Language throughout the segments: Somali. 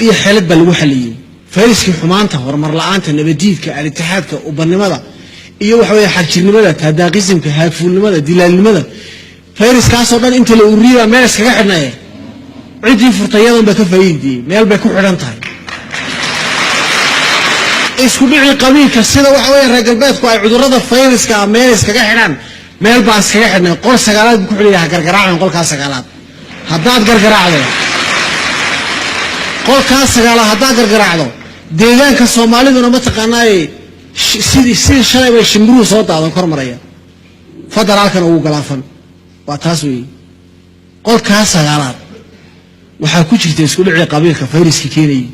Iyo xeelad baa lagu xaliyey fayraskii xumaanta, horumar la-aanta, nabadiidka, al-itixaadka, ubanimada iyo waxa weeye xagjirnimada, taadaaqisimka, haagfuulnimada, dilaalnimada. Fayraskaasoo dhan inta la ururiyay meel iskaga xidhnaye, ciddii furtayadan baa ka faa'iidiyey, meel bay ku xidhan tahay. Isku dhici qabiilka, sida waxa weeye reer galbeedku ay cudurrada fayraska ah meel iskaga xidhaan, meel baan iskaga xidhnay. Qol sagaalaad buu ku xidhaya. Ha gargaraacin qolkaa sagaalaad. Haddaad gargaraacdo qolkaa sagaalaad, haddaad gargaraacdo, deegaanka Soomaaliduna mataqaanaaye sidii shalay bay shimbiruhu soo daadan kor maraya, federaalkana ugu galaafan. Waa taas weeye. Qolkaa sagaalaad waxaa ku jirta isku dhicii qabiilka fayraska keenayey,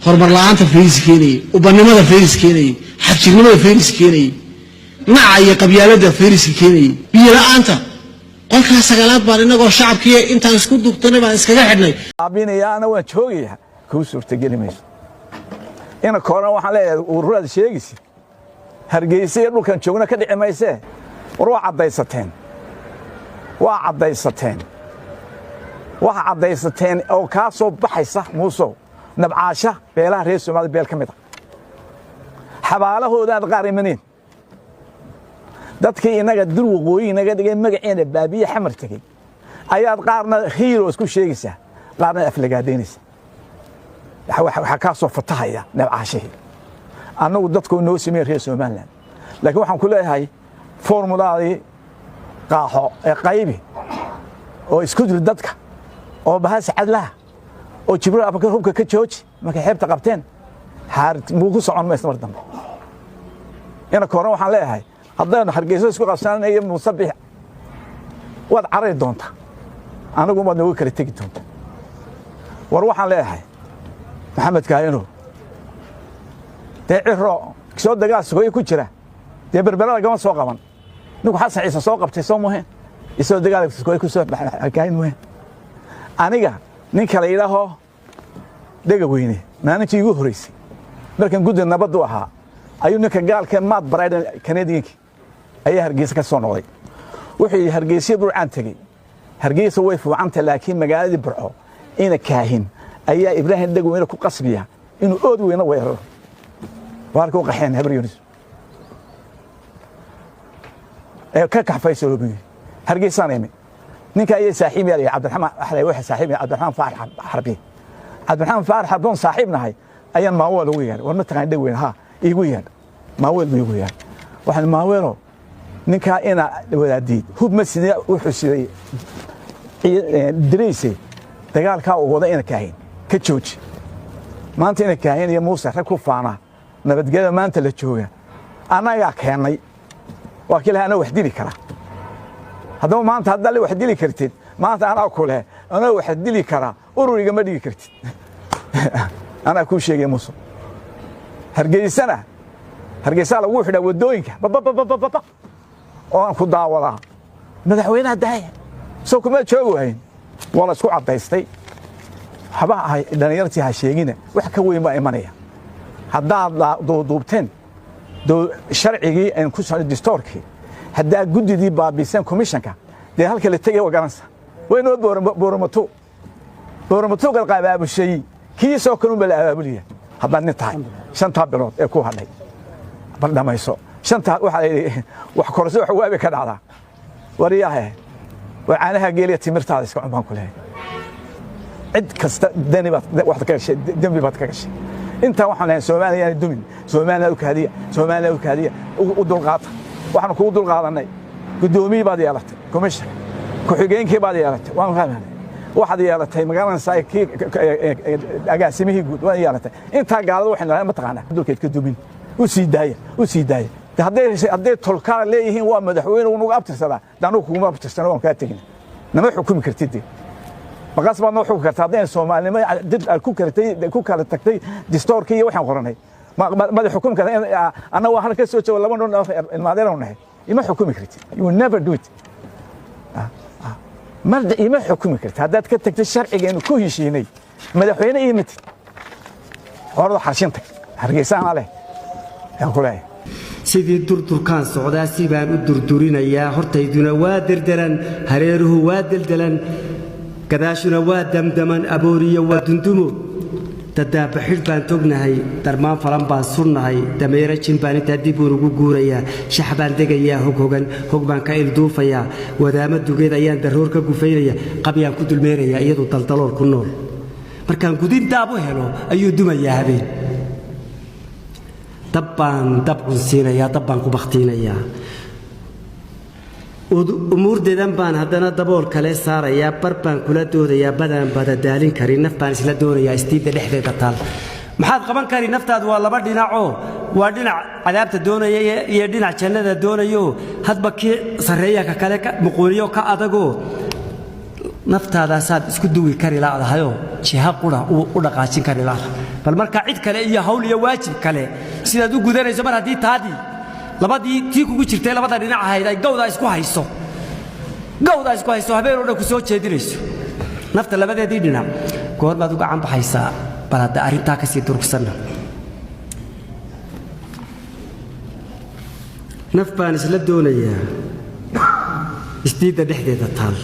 horumar la-aanta fayris keenayey, ubanimada fayris keenayey, xagjirnimada fayris keenayey, naca iyo qabyaalada fayriska keenayey, biyo la-aanta. Qolkaa sagaalaad baan inagoo shacabkii intaan isku dugtanay baan iskaga xidhnay. Aabinayaana waan joogayaa, kuu suurtageli mayso. Ina kooran waxaan leeyahay, ururaad sheegaysa Hargeysa iyo dhulkan joogna ka dhici maysee. War waa caddaysateen, waa caddaysateen, waxa caddaysateen oo kaa soo baxaysa, Muusow, nabcaasha beelaha reer Soomaalida beel ka mid a xabaalahoodaad qaar imaneen. Dadkii innaga dul waqooyi inaga dhigay, magaceena baabiye, Xamar tegey, ayaad qaarna heroes ku sheegaysaa, qaarna aflagaadaynaysa. Waxaa kaa soo fatahaya nabcaashihii. Annagu dadku noo sameeye reer Somaliland, laakiin waxaan ku leeyahay formulaadii qaaxo ee qaybi oo isku dir dadka oo bahas cadlaha oo Jibriil Abakar hubka ka jooji markay xeebta qabteen xaar muu ku socon maysa mar dambe. Ina kooran waxaan leeyahay, haddaynu Hargeysa isku qabsananayo, Muusabix, waad carari doontaa, anagu waad nooga kala tegi doontaa. War waxaan leeyahay Maxamed Kaayano, dee Ciro soo dagaal sugooye ku jira, dee Berbera lagama soo qaban. Ninku Xasan Ciise soo qabtay soo muheen, isagoo dagaal sugooye ku soo kaahin muheen. Aniga ninka la yidhaaho Dhega Weyne, maalintii igu horreysay markan guddi nabaddu ahaa ayuu ninka gaalka Matt Bryden, Canadianki, ayaa Hargeysa ka soo noqday. Wuxuu yidhi, "Hargeysa Burcaan tegey, Hargeysa way fuucanta, laakiin magaaladii Burco ina Kaahin ayaa Ibraahim Dhega Weyne ku qasbiya inuu Ood Weyne weeraro." Waa halka u qaxeen Habar Yunis ee ka kaxfayso buu yidhi. Hargeysaan imi, ninka ayay saaxiib yaal Cabdiraxmaan waxa waxa saaxiib yahay Cabdiraxmaan Faarax Xarbi. Cabdiraxmaan Faarax Xarboon saaxiib nahay ayaan Maaweel ugu yeedhay. "War ma taqaan Dheg Weyne?" "Ha." "Iigu yeedh." Maaweel buu iigu yeedhay. Waxaan, "Maaweelo, ninkaa ina wadaadiid hub ma sidee?" Wuxuu siday dirayse dagaalkaa uu wada ina Kaahin ka jooji. Maanta ina Kaahin iyo Muuse rag ku faana nabadgelyada maanta la jooga annagaa keennay. Waa kii lahaa anaa wax dili kara. Haddaba maanta haddaa le wax dili kartid, maanta anaa ku leh anaa wax dili kara, ururiga ma dhigi kartid. Anaa kuu sheegaya, Muuse. Hargeysana Hargeysaa lagu xidhaa waddooyinka babababababa oo aan ku daawadaa. Madaxweynaha daaya soo kuma joogi wahayn. Waa la isku caddaystay. Waxba ahay dhallinyartii ha sheegina, wax ka weyn baa imanaya haddaad duuduubteen sharcigii aynu ku socnay, distoorkii, haddaa guddidii baabiiseen, commissionka. Dee halka la tegaya waa garanaysa. Waynoo booramato booramato abaabushay kiisoo kale un baa la abaabulaya. Haddaad nin tahay, 5-taa bilood ee ku hadhay bal dhamayso. Shantaa waxaa la yidhi wax korso, wax waabi ka dhacdaa. Wariyaahe, war caanaha geeliya timirtaada iska cun baan ku lehay. Cid kasta dani baad wax ka gashay, dembi baad ka gashay. Intaa waxaan lehay, Soomaaliya yaana dumin, Soomaaliya u kaadiya, Soomaaliya u kaadiya, u dulqaata. Waxaanu kugu dulqaadanay guddoomiyii baad yeelatay, commissionka ku-xigeenkii baad yeelatay, waan fahmanay. Waxaad yeelatay magaranaysaa kii agaasimihii guud waan yeelatay. Intaa gaalada waxay nahay mataqaanaa dulkeed ka dumin. U sii daaya, u sii daaya. Hadday tolkaa leeyihiin waa madaxweyne uu nagu abtirsadaa, de anugu kuguma abtirsano, waan kaa tegina. Nama xukumi kartid, de maqaas baad noo xukumi kartaa haddayna Soomaalinimo dad aad ku karatay ku kala tagtay distoorkii iyo waxaan qoranay. Mada xukumi karta? Annaga waa halka ka soo jooga, laba nin ilmaadeeranu nahay. Ima xukumi kartid, you will never do it. Mar ima xukumi kartid haddaad ka tagtay sharcigeenu ku heshiinay. Madaxweyne ii matid horada xarshin tag, Hargeysaana leh ayaan ku leeyahay. Sidii durdurkaan socdaa, si baan u durdurinayaa. Hortayduna waa derderan, hareeruhu waa deldelan, gadaashuna waa damdaman, abooriyo waa dundumo. Dadaaba xidh baan tognahay, darmaan falan baan surnahay, dameero jin baan intaa dib uun ugu guurayaa, shax baan degayaa hoghogan, hog baan ka ilduufayaa, wadaamo dugeed ayaan daroor ka gufaynaya, qabyaan ku dulmeerayaa iyadu daldalool ku nool. Markaan gudin daab u helo ayuu dumayaa habeen. Dab baan dab cunsiinayaa, dab baan ku bakhtiinayaa. Umuurdeedan baan haddana dabool kale saarayaa, bar baan kula doodayaa, badaan badadaalin karin, naf baan isla doonayaa istiidda dhexdeeda taal. Maxaad qaban kari? Naftaadu waa laba dhinacoo, waa dhinac cadaabta doonaya iyo dhinac jannada doonayo. Hadba kii sarreeya ka kale muquuniyo ka adagoo naftaadaasaad isku duwi kari la'dahayoo jiha qura u dhaqaajin kari la'dahay. Bal markaa cid kale iyo hawl iyo waajib kale sidaad u gudanayso, mar haddii taadii labadii tii kugu jirtay labada dhinac ahayd ay gawdaa isku hayso, gawdaa isku hayso, habeen oo dhan ku soo jeedinayso nafta labadeedii dhinac, goormaad u gacan baxaysaa? Bal hadda arrintaa ka sii durugsanna. Naf baan isla doonayaa isdiidda dhexdeeda taal.